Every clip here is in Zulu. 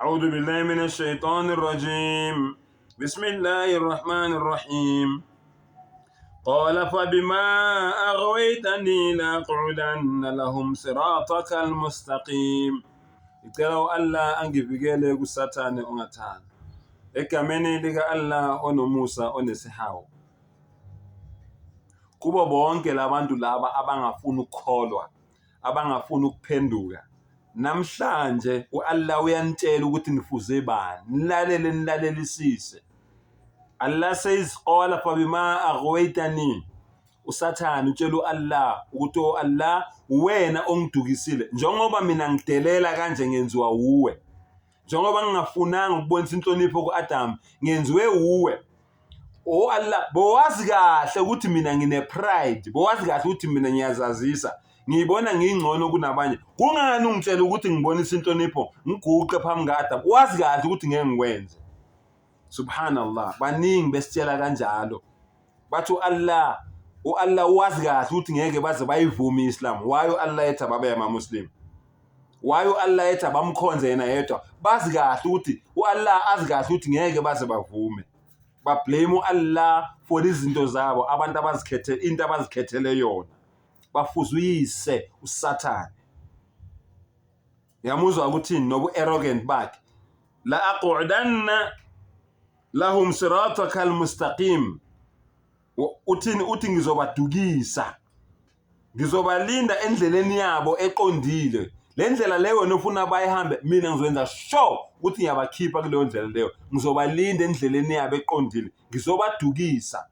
أعوذ بالله من الشيطان الرجيم بسم الله الرحمن الرحيم قال فبما أغويتني لأقعدن لهم صراطك المستقيم. Ngicela u-Allah angivikele kuSathane ongathandi. Egameni lika-Allah onomusa onesihawu. Kubo bonke labantu laba abangafuni ukukholwa, abangafuni ukuphenduka, namhlanje u-Allah uyanitshela ukuthi nifuze bani. Nilalele, nilalelisise. Allah says qala fabima aghwaytani. USathane utshela u-Allah ukuthi o Allah, wena ongidukisile, njengoba mina ngidelela kanje ngenziwa wuwe, njengoba ngingafunanga ukubonisa inhlonipho ku-Adam ngenziwe wuwe. O Allah, bowazi kahle ukuthi mina ngine pride, bowazi kahle ukuthi mina ngiyazazisa, ngiyibona ngingcono kunabanye. Kungani ungitshela ukuthi ngibonise inhlonipho ngiguqe phambi ka-Adam? Wazi kahle ukuthi ngeke ngikwenze. Subhanallah, baningi besitshela kanjalo. Bathi u-Allah, u-Allah wazi kahle ukuthi ngeke baze bayivume i-Islam. Why u-Allah ethi ababe ama-Muslim? Why u-Allah ethi abamkhonze yena yedwa? Bazi kahle ukuthi u-Allah azi kahle ukuthi ngeke baze bavume. Ba-blame u-Allah for izinto zabo, abantu abazikhethe into abazikhethele yona. Bafuza uyise uSathane. Yamuzwa ukuthini nobu arrogant bakhe. La aqudanna lahum sirataka almustaqim. Uthini? Uthi ngizobadukisa, ngizobalinda endleleni yabo eqondile. Le ndlela leyo wena ofuna bayihambe, mina ngizokwenza sure ukuthi ngiyabakhipha kuleyo ndlela leyo. Ngizobalinda endleleni yabo eqondile, ngizobadukisa.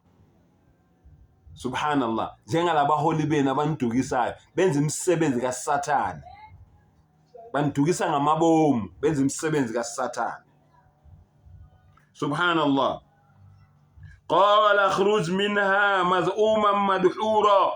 Subhanallah, njengalabaholi benu abanidukisayo, benza imisebenzi kaSathane, banidukisa ngamabomu, benza imisebenzi kaSathane. Subhanallah. Qala khruj minha madhuman madhura.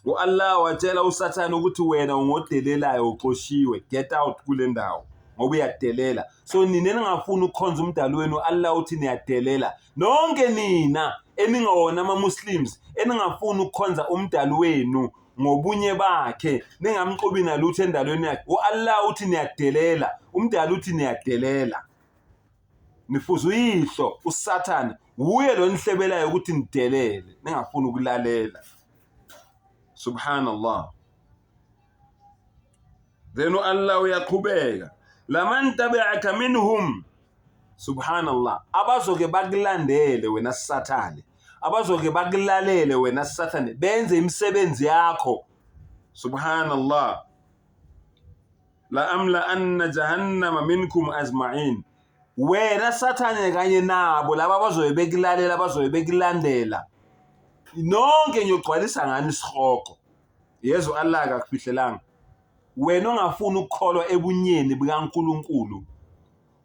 U-Allah watshela uSathane ukuthi wena ungodelelayo, uxoshiwe, get out kule ndawo ngoba uyadelela. So nina eningafuni ukukhonza umdali wenu, Allah uthi niyadelela. Nonke nina eningawona ama-Muslims eningafuni ukukhonza umdali wenu ngobunye bakhe, ningamxubi nalutho endalweni yakhe, u-Allah uthi niyadelela, umdali uthi niyadelela. Nifuza uyihlo uSathane, wuye lo nihlebelayo ukuthi nidelele, ningafuni ukulalela. Subhanallah. Then u-Allah uyaqhubeka, laman tabi'aka minhum. Subhanallah, abazoke bakulandele wena Sathane, abazoke bakulalele wena Sathane, benze imisebenzi yakho. Subhanallah. La amla anna jahannama minkum ajma'in. Wena Sathane kanye nabo laba abazobe bekulalela, abazobe bekulandela, nonke ngiyogcwalisa ngani isihogo. Yezwa, Allah akakufihlelanga. Wena ongafuni ukukholwa ebunyeni bukaNkulunkulu,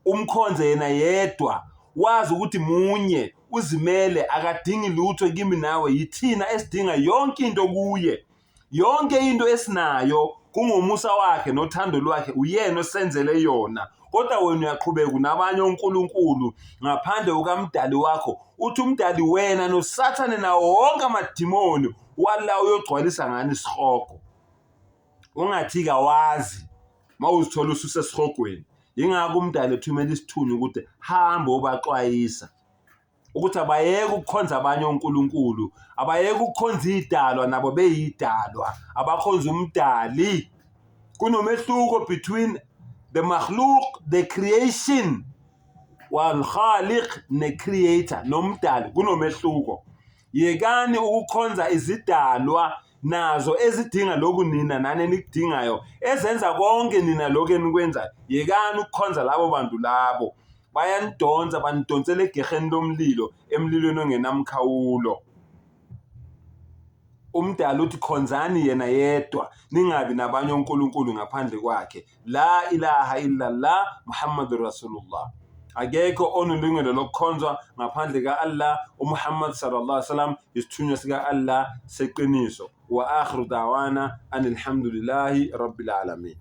umkhonze yena yedwa, wazi ukuthi munye, uzimele, akadingi lutho kimi nawe. Yithina esidinga yonke into kuye. Yonke into esinayo kungomusa wakhe nothando lwakhe, uyena osenzele yona. Kodwa wena uyaqhubeka unabanye onkulunkulu ngaphandle kukamdali wakho. Uthi umdali wena noSathane nawo wonke amadimoni, u-Allah uyogcwalisa ngani isihogo. Ungathi kawazi mawuzithola ususesihogweni. Yingakho umdali ethumela isithunywa ukuthi hamba obaxwayisa ukuthi abayeke ukukhonza abanye onkulunkulu, abayeke ukukhonza idalwa nabo beyidalwa, abakhonza umdali. Kunomehluko between the makhluk, the creation, wal khaliq, ne creator, nomdali, kunomehluko. Yekani ukukhonza izidalwa nazo ezidinga lokhu nina nani enikudingayo, ezenza konke nina lokhu enikwenzayo. Yekani ukukhonza labo bantu labo, bayanidonsa, banidonsela egeheni lomlilo, emlilweni ongenamkhawulo. Umdali uthi khonzani yena yedwa, ningabi nabanye onkulunkulu ngaphandle kwakhe. La ilaha illallah Muhammadur Rasulullah. Akekho onelungelo lokukhonzwa ngaphandle ka-Allah. UMuhammad sallallahu alaihi wasallam isithunywa sika-Allah seqiniso. Wa akhiru da'wana anilhamdulillahi rabbil alamin.